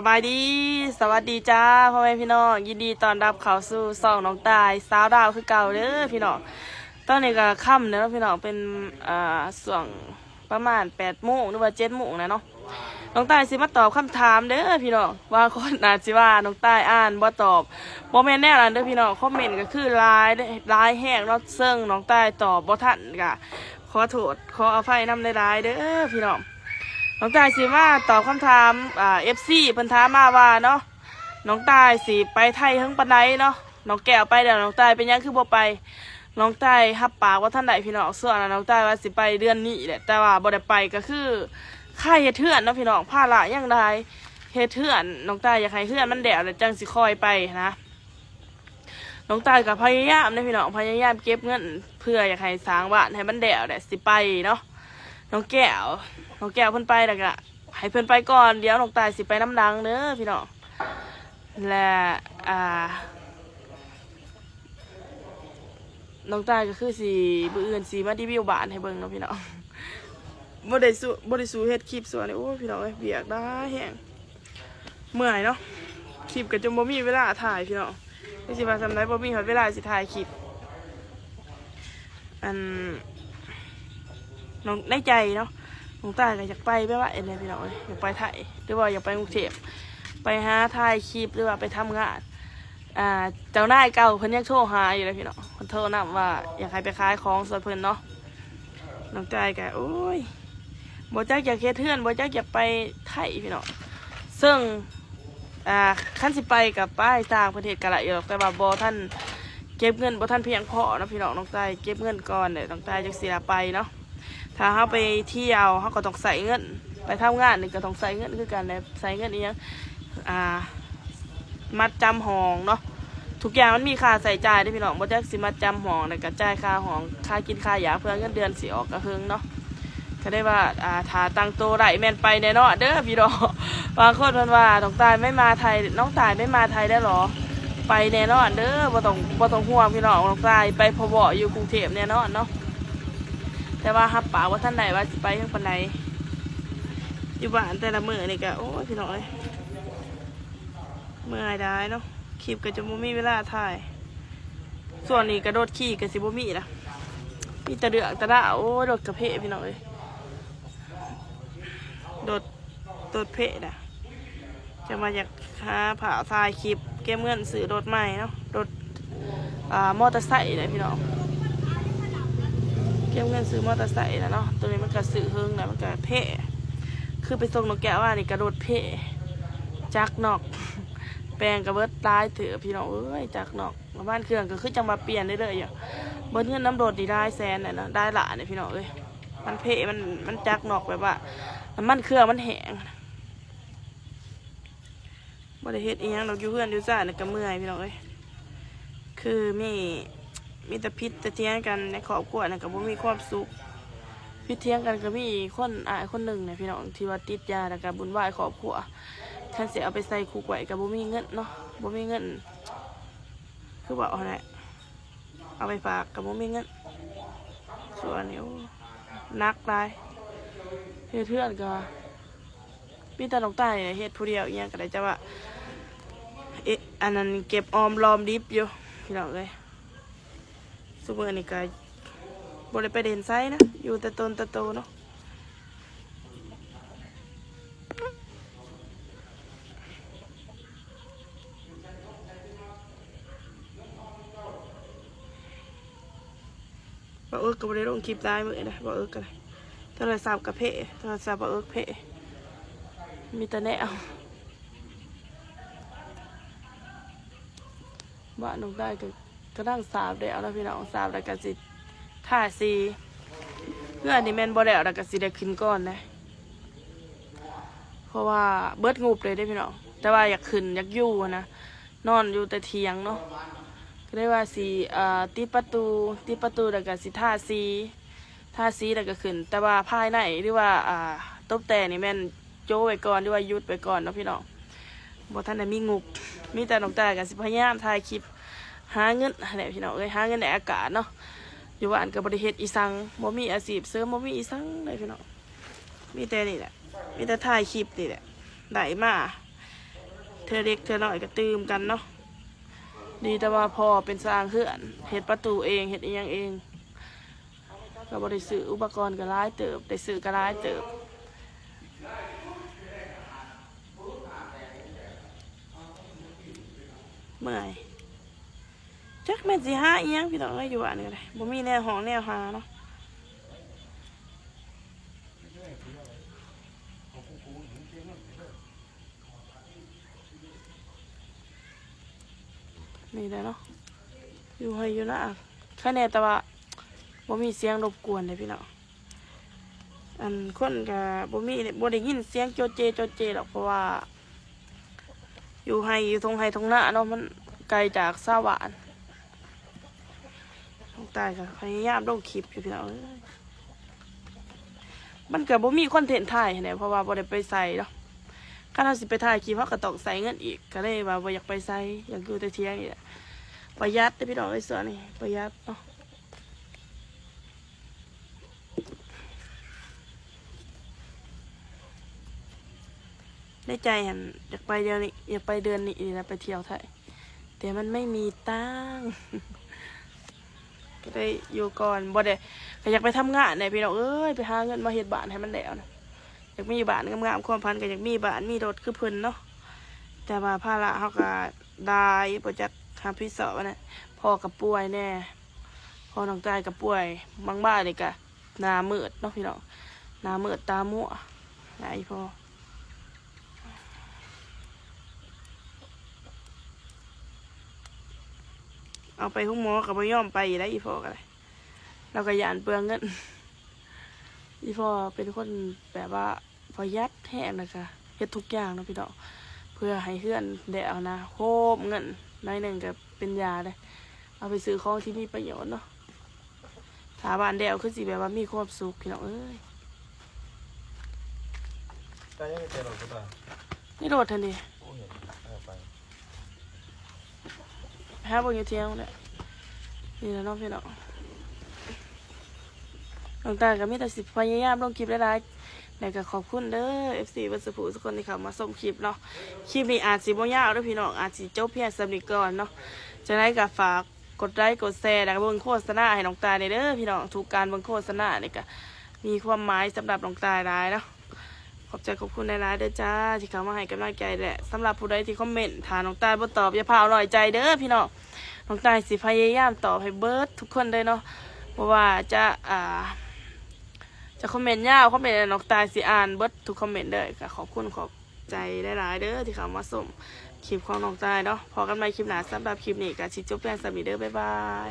ສະບາຍດີ ສະຫວັດດີຈ້າ ພໍ່ແມ່ພີ່ນ້ອງ ຍິນດີຕ້ອນຮັບເຂົ້າສູ່ຊ່ອງນ້ອງຕ່າຍສາວລາວຄືເກົ່າເດີພີ່ນ້ອງ. ຕອນນີ້ກໍຄ່ຳແລ້ວເນາະພີ່ນ້ອງ ເປັນ ອ່າ ຊ່ວງປະມານແປດໂມງ ຫຼືວ່າເຈັດໂມງແລ້ວເນາະ. ນ້ອງຕ່າຍຊິມາຕອບຄຳຖາມເດີພີ່ນ້ອງ ບາງຄົນອາດຊິວ່ານ້ອງຕ່າຍອ່ານບໍ່ຕອບ ບໍ່ແມ່ນແນວນັ້ນເດີພີ່ນ້ອງ. ຄອມເມັນກໍຄືຫຼາຍ ຫຼາຍແຮງເນາະ ເຊິ່ງນ້ອງຕ່າຍຕອບບໍ່ທັນ ກໍຂໍໂທດຂໍອະໄພນຳຫຼາຍໆເດີພີ່ນ້ອງ. ນ້ອງຕ່າຍຊິມາຕອບຄຳຖາມ ອ່າ ເອັຟຊີ ເພິ່ນຖາມມາວ່າເນາະ ນ້ອງຕ່າຍຊິໄປໄທເຖິງປານໃດເນາະ? ນ້ອງແກ້ວໄປແລ້ວ ນ້ອງຕ່າຍເປັນຫຍັງຄືບໍ່ໄປ? ນ້ອງຕ່າຍຮັບປາກບໍ່ທັນໄດ້ພີ່ນ້ອງ. ສ່ວນນ້ອງຕ່າຍວ່າຊິໄປເດືອນນີ້ແຫຼະ ແຕ່ວ່າບໍ່ໄດ້ໄປ ກໍຄືຄາເຮັດເຮືອນເນາະພີ່ນ້ອງ ພາລະຍັງຫຼາຍ ເຮັດເຮືອນ. ນ້ອງຕ່າຍຢາກໃຫ້ເຮືອນມັນແລ້ວ ແລ້ວຈັ່ງຊິຄ່ອຍໄປນະ. ນ້ອງຕ່າຍກໍພະຍາຍາມເດ້ພີ່ນ້ອງ ພະຍາຍາມເກັບເງິນ ເພື່ອຢາກໃຫ້ສ້າງບ້ານໃຫ້ມັນແລ້ວ ແລ້ວຊິໄປເນາະ. ນ້ອງແກ້ວ ນ້ອງແກ້ວເພິ່ນໄປແລ້ວກໍໃຫ້ເພິ່ນໄປກ່ອນ ດຽວນ້ອງຕ່າຍຊິໄປນຳຫຼັງເດີພີ່ນ້ອງ. ແລະ ອ່າ ນ້ອງຕ່າຍກໍຄືຊິ ມື້ອື່ນຊິມາຣີວິວບ້ານໃຫ້ເບິ່ງເນາະພີ່ນ້ອງ. ບໍ່ໄດ້ສູ້ ບໍ່ໄດ້ສູ້ເຮັດຄລິບຊ່ວງນີ້ ໂອ້ຍ ພີ່ນ້ອງເອີຍ ວຽກຫຼາຍແຮງ ເມື່ອຍເນາະ. ຄລິບກໍຈົນບໍ່ມີເວລາຖ່າຍພີ່ນ້ອງ ຈັກຊິວ່າສ່ຳໃດ ບໍ່ມີຮອດເວລາຊິຖ່າຍຄລິບ. ອັນ ນ້ອງ ໃນໃຈເນາະ ນ້ອງຕ່າຍກໍຢາກໄປແບບວ່າອັນນີ້ພີ່ນ້ອງເອີຍ ຢາກໄປໄທ ຫຼືວ່າຢາກໄປກຸງເທບ ໄປຫາຖ່າຍຄລິບ ຫຼືວ່າໄປທຳງານ. ອ່າ ເຈົ້ານາຍເກົ່າເພິ່ນຍັງໂທຫາຢູ່ເດ້ພີ່ນ້ອງ ເພິ່ນໂທນຳວ່າຢາກໃຫ້ໄປຂາຍຂອງຊ່ວຍເພິ່ນເນາະ. ນ້ອງຕ່າຍກໍ ໂອ້ຍ ບໍ່ຈັກຢາກເຮັດເຮືອນ ບໍ່ຈັກຢາກໄປໄທພີ່ນ້ອງ. ເຊິ່ງ ອ່າ ຄັນຊິໄປກໍໄປ ຕ່າງປະເທດກໍໄດ້ຢູ່ດອກ ແຕ່ວ່າບໍ່ທັນເກັບເງິນ ບໍ່ທັນພຽງພໍເນາະພີ່ນ້ອງ. ນ້ອງຕ່າຍເກັບເງິນກ່ອນ ແລ້ວນ້ອງຕ່າຍຈັ່ງຊິໄດ້ໄປເນາະ. ຖ້າເຮົາໄປທ່ຽວ ເຮົາກໍຕ້ອງໃຊ້ເງິນ ໄປທຳງານນີ້ກໍຕ້ອງໃຊ້ເງິນຄືກັນແຫຼະ. ໃຊ້ເງິນອີ່ຫຍັງ ອ່າ ມັດຈຳຫ້ອງເນາະ ທຸກຢ່າງມັນມີຄ່າໃຊ້ຈ່າຍເດ້ພີ່ນ້ອງ. ບໍ່ຈັກຊິມັດຈຳຫ້ອງ ແລ້ວກໍຈ່າຍຄ່າຫ້ອງ ຄ່າກິນຄ່າຢາ ເພື່ອເງິນເດືອນຊິອອກກະເຫິງເນາະ. ກໍໄດ້ວ່າ ອ່າ ຖ້າຕັ້ງໂຕໄດ້ແມ່ນໄປແນ່ນອນເດີພີ່ນ້ອງ. ບາງຄົນເພິ່ນວ່າ ນ້ອງຕ່າຍໄມ່ມາໄທ ນ້ອງต่ายไม่มาไทยแล้วเหรอ? ໄປແນ່ນອນເດີ ບໍ່ຕ້ອງ ບໍ່ຕ້ອງຫ່ວງພີ່ນ້ອງ ນ້ອງຕ່າຍໄປພໍ້ຢູ່ກຸງເທບແນ່ນອນເນາະ. ແຕ່ວ່າຮັບປາກບໍ່ທັນໄດ້ວ່າຊິໄປເຖິງປານໃດ. ຢູ່ບ້ານແຕ່ລະມື້ນີ້ກໍ ໂອ້ຍ ພີ່ນ້ອງເອີຍ ເມື່ອຍຫຼາຍເນາະ. ຄລິບກໍຈະບໍ່ມີເວລາຖ່າຍ ຊ່ວງນີ້ກໍລົດຂີ່ກໍຊິບໍ່ມີລະ ມີແຕ່ເລື່ອງແຕ່ລາວ. ໂອ້ຍ ລົດກະເພະພີ່ນ້ອງເອີຍ ລົດ ລົດເພະນະ. ຈັ່ງວ່າຢາກຫາຜ້າຖ່າຍຄລິບ ເກັບເງິນຊື້ລົດໃໝ່ເນາະ ລົດ ອ່າ ມໍເຕີໄຊແຫຼະພີ່ນ້ອງ ເກັບເງິນຊື້ມໍເຕີໄຊແຫຼະເນາະ. ໂຕນີ້ມັນກະຊື້ເຫິງແລ້ວ ມັນກະເພະ ຄືໄປສົ່ງນ້ອງແກ້ວວານນີ້ກະລົດເພະ ຈັກນອກ ແປງກະເບິດຫຼາຍເຕີບພີ່ນ້ອງເອີຍ ຈັກນອກ. ນ້ຳມັນເຄື່ອງກໍຄືຈັ່ງວ່າປ່ຽນເລື້ອຍໆຢູ່ ເບິດເງິນນຳລົດນີ້ຫຼາຍແສນແຫຼະເນາະ ຫຼາຍລ້ານເດ້ພີ່ນ້ອງເອີຍ. ມັນເພະ ມັນ ມັນຈັກນອກ ແບບວ່ານ້ຳມັນເຄື່ອງມັນແຫ້ງ. ບໍ່ໄດ້ເຮັດອີ່ຫຍັງດອກ ຢູ່ເຮືອນຢູ່ຊານນີ້ກໍເມື່ອຍພີ່ນ້ອງເອີຍ. ຄືມີ ມີແຕ່ຜິດແຕ່ຖຽງກັນໃນຄອບຄົວນັ້ນ ກໍບໍ່ມີຄວາມສຸກ. ຜິດຖຽງກັນກໍມີຄົນ ອ້າຍຄົນໜຶ່ງນະພີ່ນ້ອງ ທີ່ວ່າຕິດຢາ ແລ້ວກໍວຸ່ນວາຍຄອບຄົວ. ຄັນຊິເອົາໄປໃສ່ຄຸກໄວ້ກໍບໍ່ມີເງິນເນາະ ບໍ່ມີເງິນ ຄືເວົ້າຫັ້ນແຫຼະ ເອົາໄປຝາກກໍບໍ່ມີເງິນ. ສ່ວນນີ້ ໂອ້ ໜັກຫຼາຍ ເຮັດເຮືອນກໍມີແຕ່ນ້ອງຕ່າຍເຮັດຜູ້ດຽວ ອີ່ຫຍັງກໍໄດ້ ແຕ່ວ່າ ເອະ ອັນນັ້ນເກັບຫອມລອມລິບຢູ່ພີ່ນ້ອງເອີຍ. ຊຸມື້ນີ້ກໍບໍ່ໄດ້ໄປເດັ່ນໃສນະ ຢູ່ແຕ່ຕົນແຕ່ໂຕເນາະ. ບ່າວເອິກກໍບໍ່ໄດ້ລົງຄລິບຫຼາຍມື້ນະ ບ່າວເອິກກໍໄດ້ ໂທລະສັບກໍເພະ ໂທລະສັບບ່າວເອິກເພະ ມີແຕ່ແນວ. ບ້ານນ້ອງຕ່າຍກໍ ກຳລັງສາບແລ້ວເນາະພີ່ນ້ອງ ສາບແລ້ວກໍຊິທາສີ. ເຮືອນນີ້ແມ່ນບໍ່ແລ້ວ ແລ້ວກໍຊິໄດ້ຂຶ້ນກ່ອນເດ້ ເພາະວ່າເບິດງົບເລີຍເດ້ພີ່ນ້ອງ. ແຕ່ວ່າຢາກຂຶ້ນ ຢາກຢູ່ຫັ້ນນະ ນອນຢູ່ແຕ່ຖຽງເນາະ ກໍເລີຍວ່າຊິ ເອີ ຕິດປະຕູ ຕິດປະຕູແລ້ວກໍຊິທາສີ ທາສີແລ້ວກໍຂຶ້ນ. ແຕ່ວ່າພາຍໃນ ຫຼືວ່າ ອ່າ ຕົບແຕ່ງນີ້ແມ່ນໂຈະໄວ້ກ່ອນ ຫຼືວ່າຢຸດໄວ້ກ່ອນເນາະພີ່ນ້ອງ ບໍ່ທັນໄດ້ມີງົບ. ມີແຕ່ນ້ອງຕ່າຍກໍຊິພະຍາຍາມຖ່າຍຄລິບຫາເງິນຫັ້ນແຫຼະພີ່ນ້ອງເອີຍ ຫາເງິນໃນອາກາດເນາະ. ຢູ່ບ້ານກໍບໍ່ໄດ້ເຮັດອີ່ສັງ ບໍ່ມີອາຊີບເສີມ ບໍ່ມີອີ່ສັງເລີຍພີ່ນ້ອງ ມີແຕ່ນີ້ແຫຼະ ມີແຕ່ຖ່າຍຄລິບນີ້ແຫຼະ ໄດ້ມາ ເທື່ອເລັກເທື່ອນ້ອຍກໍຕື່ມກັນເນາະ. ດີແຕ່ວ່າພໍ່ເປັນຊ່າງເຮືອນ ເຮັດປະຕູເອງ ເຮັດອີ່ຫຍັງເອງ ກໍບໍ່ໄດ້ຊື້ ອຸປະກອນກໍຫຼາຍເຕີບ ໄດ້ຊື້ກໍຫຼາຍເຕີບ. ເມື່ອຍ ຈັກແມ່ນຊິຫາອີ່ຫຍັງພີ່ນ້ອງເອີຍ ຢູ່ບ້ານກໍໄດ້ ບໍ່ມີແນວຫ້ອງແນວຫາເນາະ. ນີ້ແຫຼະເນາະ ຢູ່ໄຮ່ຢູ່ນາ ຄະແນນແຕ່ວ່າບໍ່ມີສຽງລົບກວນເດ້ພີ່ນ້ອງ. ອັນຄົນກະບໍ່ມີ ບໍ່ໄດ້ຍິນສຽງໂຈະເຈໂຈະເຈດອກ ເພາະວ່າຢູ່ໄຮ່ ຢູ່ທົ່ງໄຮ່ທົ່ງນາເນາະ ມັນໄກຈາກຊາວບ້ານ. ນ້ອງຕ່າຍກໍພະຍາຍາມລົງຄລິບຢູ່ພີ່ນ້ອງເອີຍ ມັນກໍບໍ່ມີຄອນເທັນຖ່າຍຫັ້ນແຫຼະ ເພາະວ່າບໍ່ໄດ້ໄປໃສເນາະ. ຄັນເຮົາຊິໄປຖ່າຍຄລິບ ເຮົາກໍຕ້ອງໃຊ້ເງິນອີກ ກໍເລີຍວ່າບໍ່ຢາກໄປໃສ ຢາກຢູ່ແຕ່ຖຽງນີ້ແຫຼະ. ປະຢັດເດ້ພີ່ນ້ອງເອີຍ ຊ່ວງນີ້ປະຢັດເນາະ. ໃນໃຈຫັ້ນຢາກໄປດຽວນີ້ ຢາກໄປເດືອນນີ້ນີ້ນະ ໄປທ່ຽວໄທ ແຕ່ມັນໄມ່ມີຕັງ ກໍໄດ້ຢູ່ກ່ອນ ບໍ່ໄດ້ ກໍຢາກໄປທຳງານແດ່ພີ່ນ້ອງເອີຍ ໄປຫາເງິນມາເຮັດບ້ານໃຫ້ມັນແລ້ວນະ. ຢາກມີບ້ານງາມໆ ຄວາມຝັນກໍຢາກມີບ້ານມີລົດຄືເພິ່ນເນາະ ແຕ່ວ່າພາລະເຮົາກໍຫຼາຍ ບໍ່ຈັກຮັບຜິດຊອບອັນນັ້ນ. ພໍ່ກໍປ່ວຍແດ່ ພໍ່ນ້ອງຕ່າຍກໍປ່ວຍ ບາງບ່າຍນີ້ກໍໜ້າມືດເນາະພີ່ນ້ອງ ໜ້າມືດຕາມົວ ຫຼາຍພໍ. ເອົາໄປໂຮງໝໍກໍບໍ່ຍອມໄປອີກໄດ໋ ອີ່ພໍ່ກໍໄດ້ ລາວກໍຢ້ານເປືອງເງິນ. ອີ່ພໍ່ເປັນຄົນແບບວ່າປະຢັດແຮງ ແລ້ວກໍເຮັດທຸກຢ່າງເນາະພີ່ນ້ອງ ເພື່ອໃຫ້ເຮືອນແລ້ວນະ ໂຮມເງິນໜ້ອຍໜຶ່ງກໍເປັນຢາເດ້ ເອົາໄປຊື້ຂອງທີ່ມີປະໂຫຍດເນາະ. ຖ້າບ້ານແລ້ວຄືຊິແບບວ່າມີຄວາມສຸກພີ່ນ້ອງເອີຍ. ໃກ້ຍັງໄປເຈາະລົດບໍ່ຕາຍ ໃນລົດຫັ້ນເດ ໂອ້ຍ ເອົາໄປ ໄປຫາເບິ່ງຢູ່ທ່ຽງພຸ້ນແຫຼະ. ນີ້ແຫຼະເນາະພີ່ນ້ອງ ນ້ອງຕ່າຍກໍມີແຕ່ຊິພະຍາຍາມລົງຄລິບຫຼາຍໆ ແລ້ວກໍຂອບຄຸນເດີ ເອັຟຊີ ເບິດສູ່ຜູ້ສູ່ຄົນທີ່ເຂົ້າມາຊົມຄລິບເນາະ. ຄລິບນີ້ອາດຊິບໍ່ຍາວເດີພີ່ນ້ອງ ອາດຊິຈົບພຽງສ່ຳນີ້ກ່ອນເນາະ. ຈັ່ງໃດກໍຝາກ ກົດໄລກົດແຊ ແລ້ວກໍເບິ່ງໂຄສະນາໃຫ້ນ້ອງຕ່າຍແດ່ເດີພີ່ນ້ອງ. ທຸກການເບິ່ງໂຄສະນານີ້ກໍມີຄວາມໝາຍສຳລັບນ້ອງຕ່າຍຫຼາຍເນາະ. ຂອບໃຈຂອບຄຸນຫຼາຍໆເດີຈ້າ ທີ່ເຂົ້າມາໃຫ້ກຳລັງໃຈ ແລະ ສຳລັບຜູ້ໃດທີ່ຄອມເມັນ ຖ້ານ້ອງຕ່າຍບໍ່ຕອບ ຢ່າພາວນ້ອຍໃຈເດີພີ່ນ້ອງ. ນ້ອງຕ່າຍຊິພະຍາຍາມຕອບໃຫ້ເບິດທຸກຄົນເລີຍເນາະ ບໍ່ວ່າຈະ ອ່າ ຈະຄອມເມັນຍາວ ຄອມເມັນ ນ້ອງຕ່າຍຊິອ່ານເບິດທຸກຄອມເມັນເດີ. ກໍຂອບຄຸນຂອບ ໃຈຫຼາຍໆເດີທີ່ເຂົ້າມາຊົມຄລິບຂອງນ້ອງຕ່າຍເນາະ. ພໍ້ກັນໃໝ່ຄລິບໜ້າ ສຳລັບຄລິບນີ້ກໍຊິຈົບພຽງສ່ຳນີ້ເດີ ບາຍບາຍ.